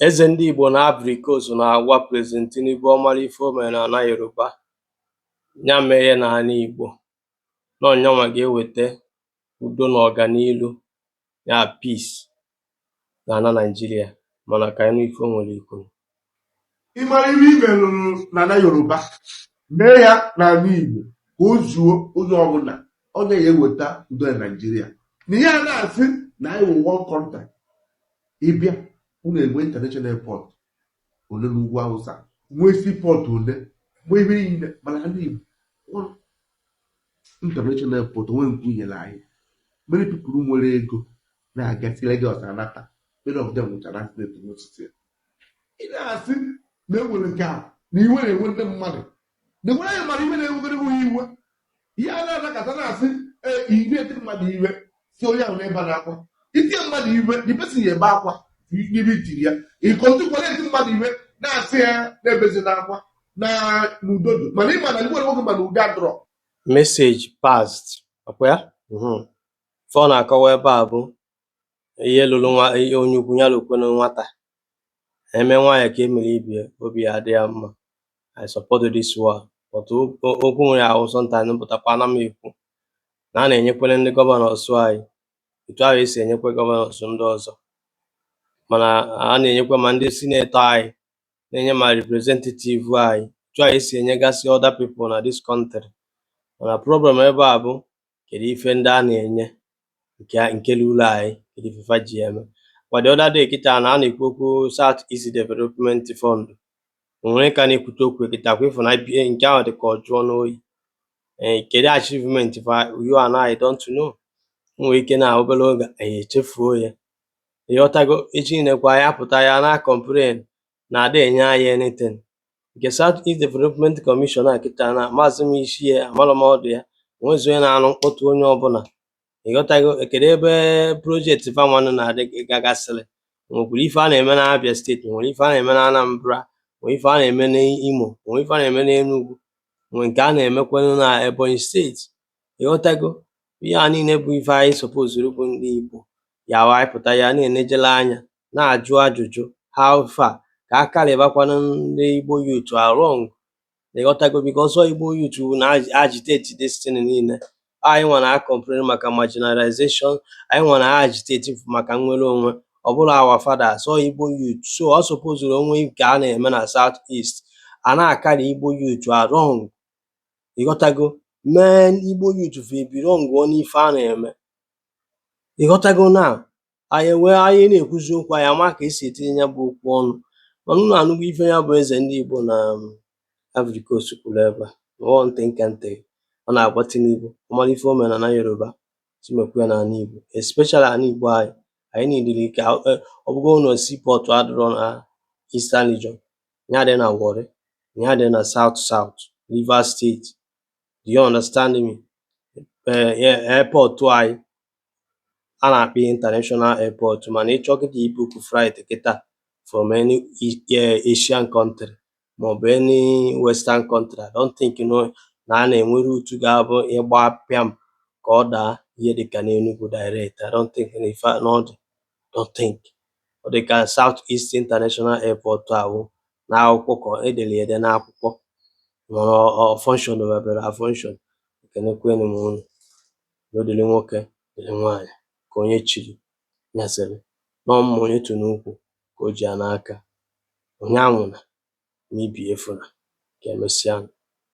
Eze ndị Igbo na Ivory Coast na-agwa President Tinubu ọ mara ife o mere n'ala Yoruba, ya mee ya n'ala Igbo, na ọ nyanwa ga-eweta udo na ọganilu, ya peace n'ala Nigeria. Mana ka anyị nụ ife o nwere ikwu. Ị mara ihe i merụrụ n'ala Yoruba, mee ya n'ala Igbo ka o zuo onye ọbụla. Ọ na-eweta udo na Naịjirịa. Na ihe a na-asị na anyị wụ one country, ịbịa unu enwe international airport ole n'ugwu Hausa, nwee seaport ole, nwee ihe niile, mana ala Igbo, one international airport onwe nke nyere anyị. Many people nwere ego na-aga si Lagos anata, many of them nwụchara accident n'osisi. Ị na-asị na enwere nke a na iwe na-enwe ndị mmadụ na enwere anyị, mara iwe na-ewegoro ha iwe. Ihe a na-anakọta na-asị ee, ị na-eti mmadụ iwe, si onye ahụ n'ebe na-akwa itinye mmadụ iwe, the person ya ebe akwa n'ibe itiri ya. Ịkọntikwara eti mmadụ iwe, na-asị ya na-ebezi n'akwa na n'udo dị, mana ịma na igwe nwoke, mana udo adọrọ. Message passed, ọkwa ya? Ife ọ na-akọwa ebe a bụ ihe lụrụ nwa ihe onye ukwu ya lụkwenu nwata eme nwaanyị ka emere ibie obi ya adị ya mma. I support this one, but okwu nwere ahụ sometimes pụtakwa na m ekwu na a na-enyekwere ndị governors anyị etu ahụ esi enyekwe governors ndị ọzọ, mana a na-enyekwa ma ndị senator anyị, na-enye ma representative anyị etu ahụ esi enyegasị other people na this country. Mana problem ebe a bụ, kedu ife ndị a na-enye nke ruru anyị? Kedu ife fa ji eme? Kwa the other day kịta na a na-ekwu okwu South East Development Fund, onwere ka na-ekwute okwu kịta kwa ịfụ na IPA nke ahụ dị ka ọ jụọ n'oyi. Ee, kedu achievement fa? You and I don't know. O nwere ike na obere oge anyị echefuo ya, ịghọtago? Echi nekwa ya pụta ya na complain na ada enye anyị anything. Nke South East Development Commission a kịta na maazị m isi ya amarọ m ọdụ ya, onwezi onye na-anụ mkpọtụ onye ọbụla, ịghọtago? Kedu ebe project fanwanụ na-adị gagasịrị? Nwekwara ife a na-eme na Abia Steeti, nwere ife a na-eme na Anambra, nwere ife a na-eme n'Imo, nwere ife a na-eme n'Enugu, nwere nke a na-emekwanụ na Ebonyi Steeti, ịghọtago? Ihe a niile bụ ife anyị supposed bụ ndị Igbo ya wa anyị pụta ya na-enejele anya, na-ajụ ajụjụ, how far ka a karịbakwanụ ndị Igbo youth along, ịghọtago? Because ọ Igbo youth na agitate this thing niile. Anyị nwa na complain maka marginalization, anyị nwa na agitate maka nnwere onwe. Ọ bụrụ our fathers, ọ Igbo youth. So ọ supposed onwe nke a na-eme na South East, a na-akarị Igbo youth along, ịghọtago? Mee Igbo youth fe belong n'ife a na-eme, ịghọtago? Na anyị wee anyị na-ekwuzi okwu, anyị ama ka esi etinye ya bụ okwu ọnụ. Mana unu anụgo ife ya bụ eze ndị Igbo na Ivory Coast kwuru ebe a, ọ ntị nka ntị ọ na-agwa Tinubu ọ mara ife o mere na Yoruba, si mekwa ya n'ala Igbo, especially ala Igbo anyị. Anyị niidiri ka ọ bụgo na seaport adịrọ na Eastern Region, ya dị na Warri, ya dị na South South, Rivers State. Do you understand me? Airport anyị a na-akpọ ya international airport, mana ịchọ kịta ibook flight kịta from any Asian country maọbụ any western country, I don't think na a na-enwe route ga-abụ ịgba pịam ka ọ daa ihe dịka n'Enugu direct. I don't think na ife na ọ dị, don't think ọ dị ka South East International Airport ahụ n'akwụkwọ ka edere ya ede n'akwụkwọ, mana ọ function webere a function. Ekenekwenu m unu. Udo dịrị nwoke, dịrị nwaanyị, ka onye chiri nyasịrị nọọ mma, onye tụ n'ukwu ka o ji ya n'aka, onye anwụna ma ibi efuna. Ka emesịa.